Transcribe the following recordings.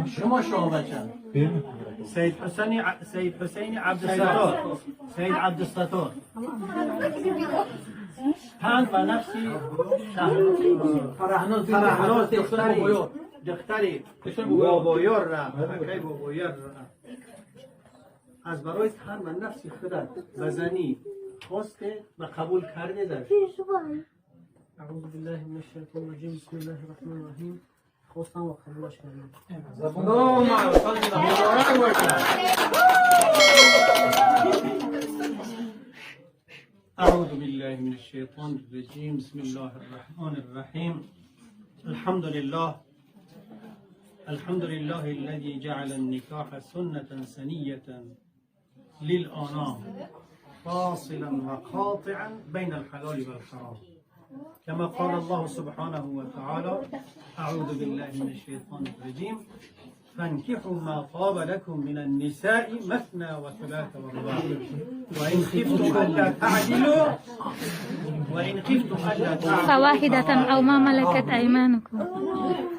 شما شما بچه سید حسین، سید حسین عبدالستار، سید عبدالستار، تن و نفسی فرحناز. فرحناز دختری بابایار را، اکای بابایار را، از برای تن و نفسی خودت و زنی خواسته و قبول کرده داشت؟ اعوذ بالله من الشیطان الرجیم، بسم الله الرحمن الرحیم. خواستم و قبولش کردم. مبارک باشه. اعوذ بالله من الشیطان الرجیم، بسم الله الرحمن الرحیم. الحمد لله، الحمد لله الذي جعل النكاح سنة سنية للآنام، فاصلا وقاطعا بين الحلال والحرام، كما قال الله سبحانه وتعالى: أعوذ بالله من الشيطان الرجيم، فانكحوا ما طاب لكم من النساء مثنى وثلاث ورباع، وإن خفتم ألا تعدلوا، وإن خفتم ألا تعدلوا فواحدة أو ما ملكت أيمانكم.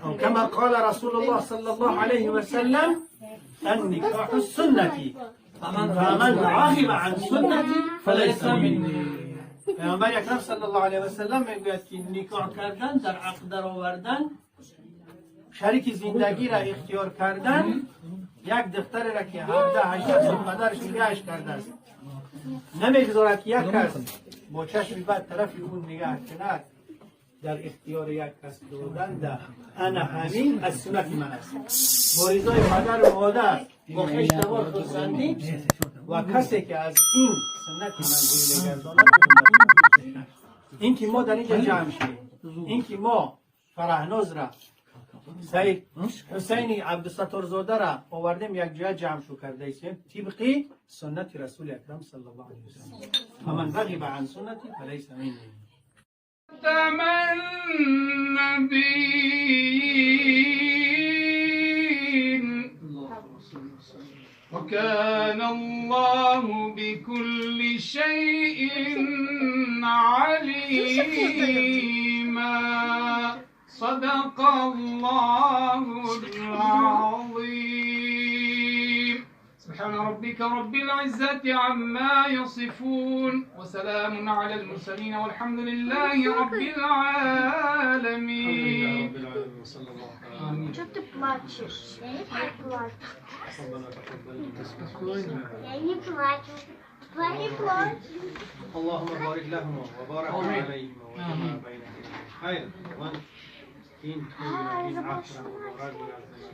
أو كما قال رسول الله صلى الله عليه وسلم: النكاح سنتي، فمن رغب عن سنتي فليس مني. پیامبر اکرم صلی الله علیه و سلم میگوید که نکاح کردن، در عقد در آوردن، شریک زندگی را اختیار کردن، یک دختر را که 17 18 سال پدرش نگاهش کرده است، نمیگذارد که یک کس با چشم بد طرف اون نگاه کند، در اختیار یک کس دادن، ده انا همین از سنت من است. با رضای پدر و مادر، با خویش تبار خرسندی، و کسی که از این سنت من روی میگرداند. این که ما در اینجا جمع شدیم، این که ما فرحناز را، سید حسینی عبدالستارزاده را آوردیم، یک جای جمع شو کرده ایستیم، طبقی سنت رسول اکرم صلی الله علیه وسلم. فمن رغب عن سنتی فلیس منی. خاتم النبيين، وكان الله بكل شيء عليما. صدق الله العظيم. سبحان ربك رب العزة عما يصفون، وسلام على المرسلين، والحمد لله رب العالمين. رب العالمين، وصلى الله تعالى. Что ты плачешь? Я не плачу. ربنا تقبل منا. Я не плачу. Я не плачу. اللهم بارك لهما وبارك عليهما وجمع بينهما خیر. من این توی این عقل مبارک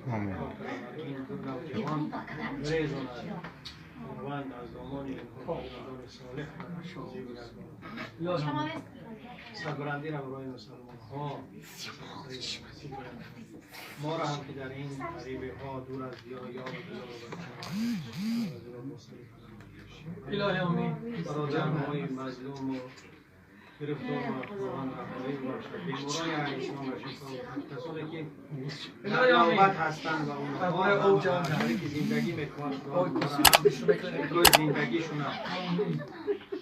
بگرداند، این دو نوجوان بریزاند. خداوند از دامان اینها فرزندان صالح راضی بگرداند، سربلندی را برای مسلمان ها نصیب بگرداند. ما را هم که در این غریبه ها دور از دیار یار و دیار و بچه الهی آمین. برادرهای مظلوم و گرفتار و خداوند رهایی باشد، بیمارای اهل اسلام و شفا و کسانی که در نوبت هستند و اونها هم شریک زندگی میکنند، خداوند زندگیشون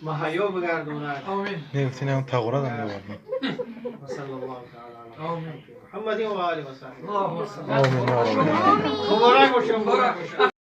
مهیا بگرداند. آمین. نه تغورا دم می‌آوردم. و صلی الله تعالی علی محمد و آله و صحبه. الله. آمین یا رب العالمین. مبارک باشه، مبارک باشه.